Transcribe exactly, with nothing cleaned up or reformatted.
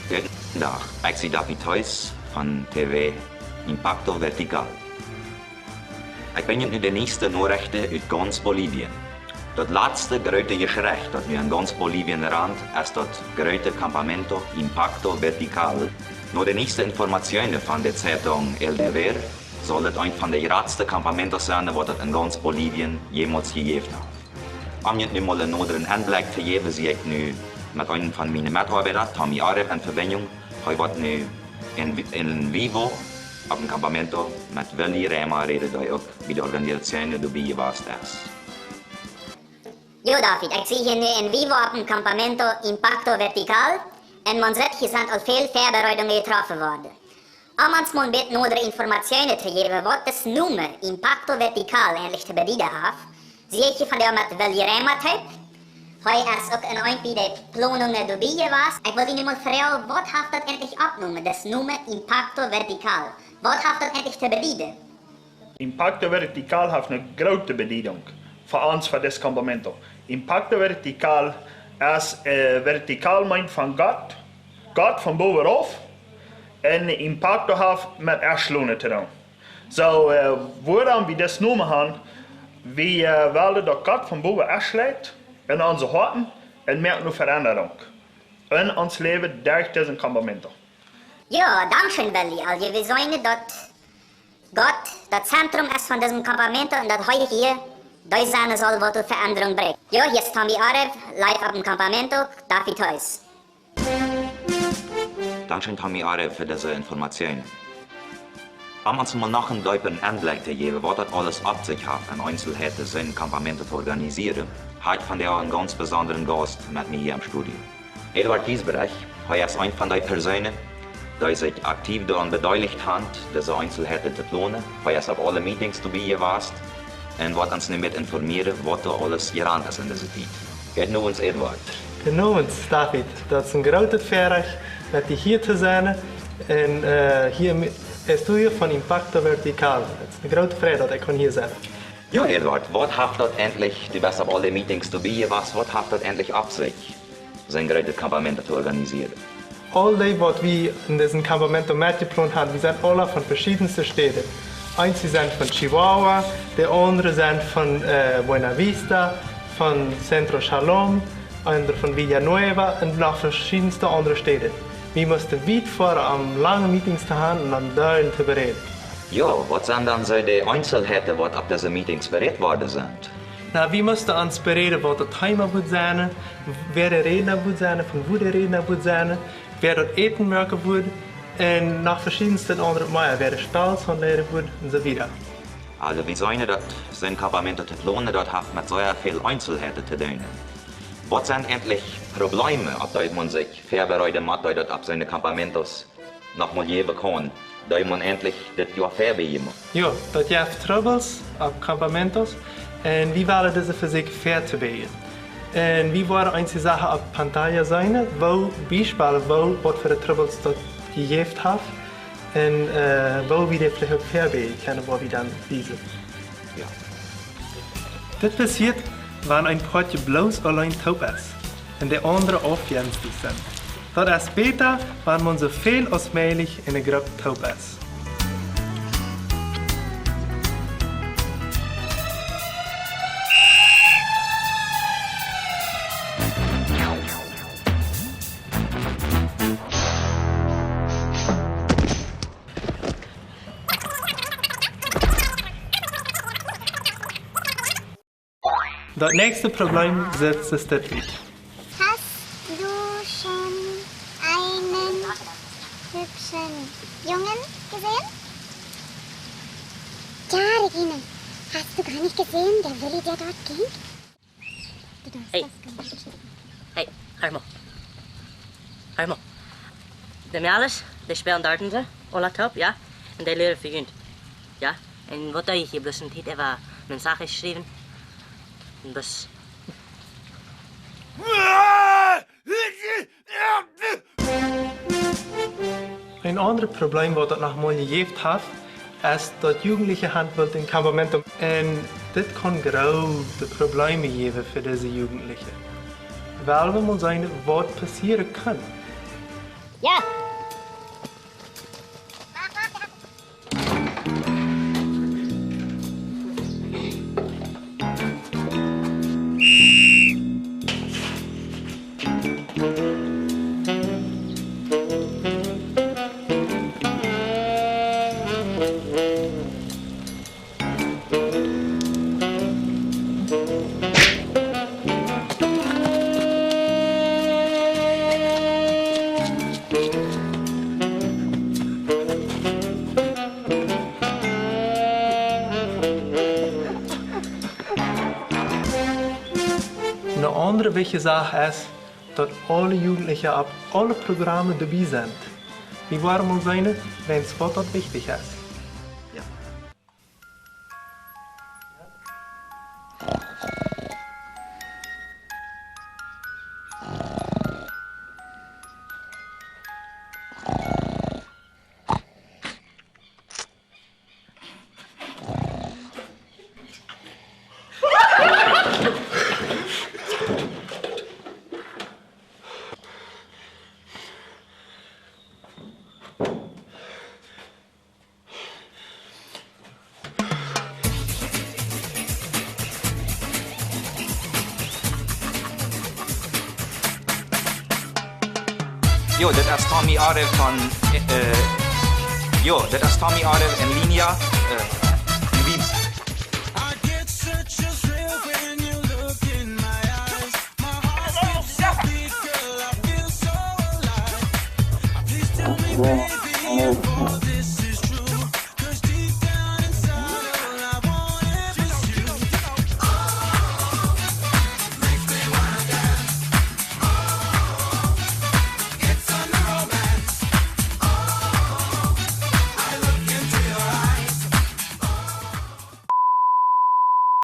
Gooden Dach, ekj sie David Theus von T V Impacto Vertical. Ekj brinj nu de nieste Norechten ut gaunz Bolivien. Daut latste groote Jeschrei, daut nu en gaunz Bolivien rant, es daut groote Campamento Impacto Vertical. No de nieste Informatioonen von de Zeitung El Deber saul daut eent von de jratste campamentos sennen, waut daut en gaunz Bolivien jemols jejäft haft. Om junt nu mol een nodren Enblekj to jäwen, sie ekj nu met eenen von miene Metoabeida, Tommy Arev, en Vebinjunk. Hee woat nu en, en vivo opp een campamento met Willy Reimer räden, dee uk bie de Organisation doabie jewast es. Jo, David, ekj sie hia nu en vivo opp een campamento Impacto Vertical, un maun sitt, hia sent aul väl Väabereidungen jetroffen worden. Om ons mol een bät nodre Informatioonen to jäwen, waut dis Nomen Impacto Vertical eejentlich to bedieden haft, sie ekj hia vondoag met Willy Reimer toop. Hee es uk en eent bie de Plonungen doabie jewast. Ekj well die nu mol froagen, waut haft daut eejentlich oppjenomen, dis Nomen Impacto Vertical? Waut haft daut eejentlich to bedieden? Impacto Vertical haft eene groote Bediedunk fa ons, fa dit campamento. Impacto Vertical es, eh, vertical meent von Gott, Gott von bowen rauf, un Impacto haft met erschlonen to doonen. Soo, eh, wuarom wie dis Nomen haben, wie, eh, wellen daut Gott von bowen erschleit en onse Hoaten un moakt eene Veränderung en ons Läwen derch disen campamento. Jo, dankscheen, Willy. Aulsoo, wie seenen daut Gott daut Zentrum es von disen campamento un daut hee hia dee sennen saul, waut de Veränderung brinjt. Jo, hia es Tommy Arev, live opp een campamento, David Theus. Dankscheen, Tommy Arev, fa dise Informatioonen. Om ons mol noch een deepren Enblekj to jäwen, waut daut aules opp sikj haft, en Eenzelheiten sien Campamento to organisieren, hab ekj vondoag eenen gaunz besondren Gaust met mie hia em Studio. Eduard Giesbrecht, hee es eent von dee Persoonen, dee sikj aktiv doaraun bedeelicht haben, dise Eenzelheiten to plonen. Hee es opp aule Meetings doabie jewast un woat ons nu met informieren, waut doa aules jerant es en dise Tiet. Gooden Owent, Eduard. Gooden Owent, David. Daut es een grootet Väarajcht, met die hia to sennen. Un, eh, hia em Studio von Impacto Vertical. Daut es eene groote Freid, daut ekj kaun hia sennen. Jo, Eduard, waut haft daut eejentlich, du best opp aule Meetings doabie jewast, waut haft daut eejentlich opp sikj, sien grootet Campamento to organisieren? Aul dee, waut wie en disen Campamento metjeplont haben, wie sent aula von veschiedenste Städen. Eenje sent von Chihuahua, de aundre sent von, eh, Buena Vista, von Centro Shalom, aundre von Villanueva un noch veschiedenste aundre Städen. Wie musten wiet foaren, om lange Meetings to haben un dan doa to beräden. Jo, waut sent dan soo de Eenzelheiten, waut opp dise Meetings berät worden sent? Na, wie musten ons beräden, waut daut Thema wudd sennen, wäa de Rädna wudd sennen, von wua de Rädna wudd sennen, wäa daut Äten moaken wudd, un noch veschiedenste aundre mea, wäa de Stalls aunleiden wudd un soo wieda. Aulsoo, wie seenen daut, sien Campamento to plonen, daut haft met sea väl Eenzelheiten to doonen. Waut sent eejentlich Problemen, opp dee maun sikj väabereiden mott, dee daut opp siene Campamentos noch mol jäwen kaun, dee maun eejentlich dit Joa väabieejen mott? Jo, daut jeft Trubbels opp campamentos un wie wellen dise vesieekjen väatobieejen. Un wie woaren eenje Sachen opp pantalla seenen, woo Biespel, woo, waut fa Trubbels daut jejäft haft un, eh, woo wie dee veleicht uk väabieejen kjennen, woo wie dan dise. Jo. Dit passieet, wan een Poatje bloos auleen toop es un de aundre aufjenstich sent. Daut es bäta, wan maun soo väl aus mäajlich en eene Grupp toop es. Daut näakjste Problem sitzt es dit Lied. Hast du schon einen hübschen Jungen gesehen? Ja, Regine, hast du gar nicht gesehen, der Willi, der dort ging? Du darfst Hey. Das gar nicht. Hey, Harmo. Harmo. De Mialis, dee spälen darten see, aula toop, jo? Un dee lieren fa junt. Jo? Un waut doo ekj hia bloos, een Tiet äwa Mensajes schriewen? Un daut Een aundret Problem, waut daut noch mol jejäft haft, es daut Jugentliche han wullen en campamento. Un dit kaun groote Probleeme jäwen fa dise Jugentliche. Well wie mol seenen, waut passieren kaun. Jo. Eene aundre wichtje Sach es, daut aule Jugentliche opp aule Programme doabie sent. Wie woaren mol seenen, wäms waut daut wichtich es. Jo. Jo, dit es Tommy Otto von, äh, jo, dit es Tommy Otto en Línea, äh, wie I get such a thrill when you look in my eyes. My heart skips a beat, girl, I feel so alive. Please tell me, baby,